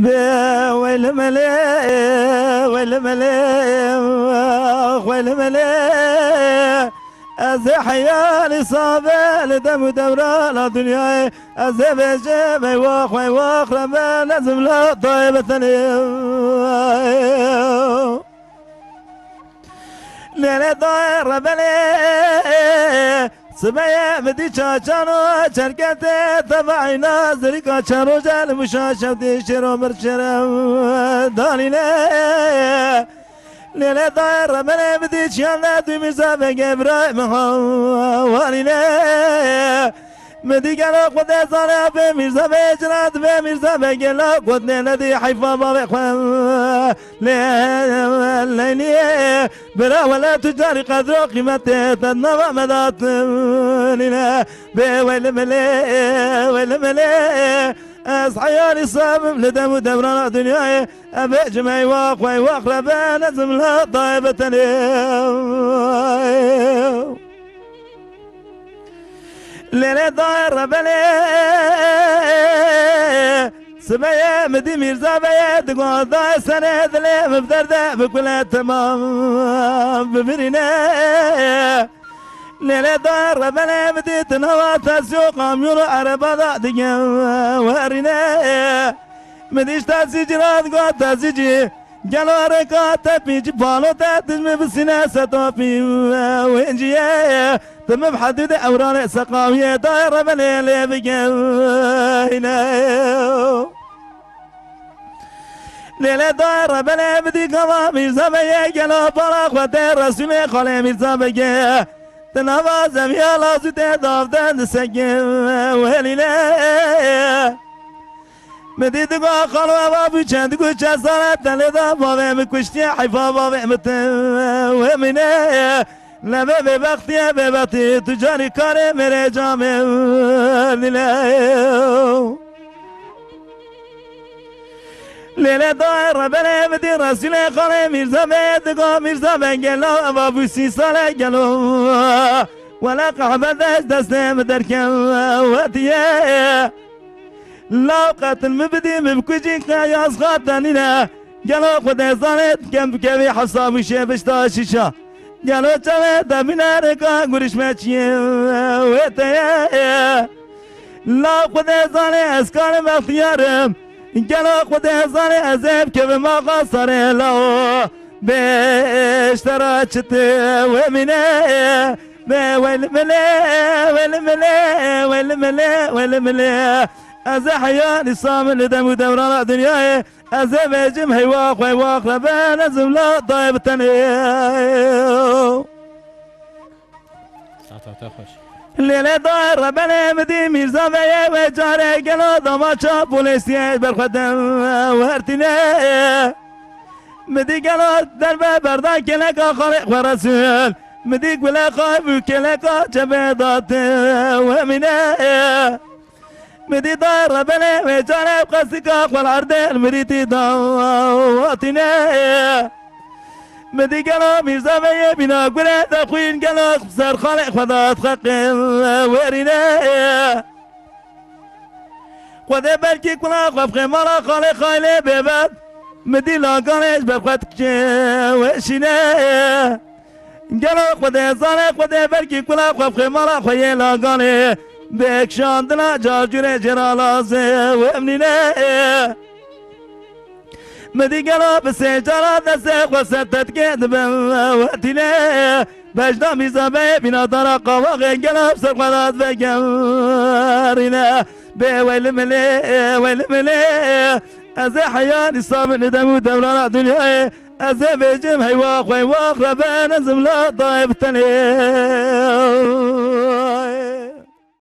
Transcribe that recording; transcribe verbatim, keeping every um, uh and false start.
Bê weyli melê, weyli melê, weyli melê. Ez ê heyalî sabe li dem û dewrana dinyayê. Ez ê bêjim eywax, eywax, rebe nezim la dayê betenê. Lêlê dayê rebelê, sibeyê min dî çaçan û çerketê tevayna zirîka çend roje li mişa şewtî şêro mir şerem danîne. Lêlê dayê rebelê min dî çiyan de dû Mîrza Begê birayê min hawanîne. Min dî gelo Xwedê zane bê Mîrza Begê cira dibê Mîrza Begê la gotinê nedî heyfa bavê xwe. Lê leyniyê bira wele tu carî qedro qîmetê te nava me datin nîne. Bê weyli milê, weyli milê. Ez heyalî sabim li dem û devrana dinyayê. Ebe cimey wa xwey wa xrebe nezim la dayê betenê. Lêlê dayê rebelê. Sibeyê min dî Mîrza Beyê digot dayê senê dilê min bi derde bi kule temam bibirîne. Lêlê dayê rebelê min dî di nava taksî û kamyon û ereba da digewerîne. Min dî ji taksîcî re digot taksîcî. Gelo rêka te pî cî palo te tij min bisîne setopî wê ciyê. Ti min bi hedûdê ewranê seqawiyê dayê rebelê lê bigeyne. Lêlê dayê rebelê bidî gava Mîrza Beyê gelo para xwe tê Resûlê xalê Mîrza Begê. Di nava zemiya lazû tê davden di sekê welîlê. Min dî digo xalo eva bû çend gu çend sale te lê da bavê min kuştiye heyfa bavê min te wemîne. Lebe bêbextiye bêbextî tu carî karê mêrê camê nîle. Lêlê dayê rebelê min dî Resûlê xalê Mîrza Beyê digo Mîrza Begê law eva bû sî sale gelo. Wele qehbet ez destê min derkewetiye. Law qetil min bidî min bikujî qeyas xatenîne. Gelo Xwedê zanê dikem bikevî hesab û şê bişta şîşa. Gelo çavê te bîne rêka gurişme çiyê wê te ye. Law Xwedê zanê ez karim extiyar im. Gelo Xwedê zanê ez ê bikevim axa sarê law. Bêştera çi tu wemîne. Bê weyli milê, weyli milê, weyli milê, weyli milê. Ez ê heya nîsa min li dem û dewrana dinyayê. Ez ê bêjim heywax, heywax, rebe nezim la dayê bi tenê. Saeta te xweş. Lêlê dayê rebelê min dî Mîrza Beyê wê carê gelo damaça polîsiyê berxwe dem wertîne. Min dî gelo derbe berda kêleka xalê xwe Resûl. Min dî gule xwe bû kêleka çepê date wemîne. Min dî dayê rebelê wê carê bi qesika xwe li erdê li mirîtî dawatîne. Min dî gelo Mîrza Beyê bîna gurê de xwîn gelo ser xalê xwe da xeqê werîne. Xwedê belkî kula xwe bixê mala xalê xaylê bêbet. Min dî lagalê ji ber xwe dikişê weşîne. Gelo Xwedê zane Xwedê belkî kula xwe bixê mala xwe yê lagalê. Bê kişandina carcûrê jê ra lazê wemnîne. Min dî gelo bi sê cara destê xwe ser tetkê dibim wetîne. Bejda Mîrza Beyê bîna dara qavaxê gelo ser xwe da divegerîne. Bê weyli milê, weyli milê. Ez ê heya nîsa min li dem û dewrana dinyayê. Ez ê bêjim heywax, heywax, rebe nezim la dayê bi tenê.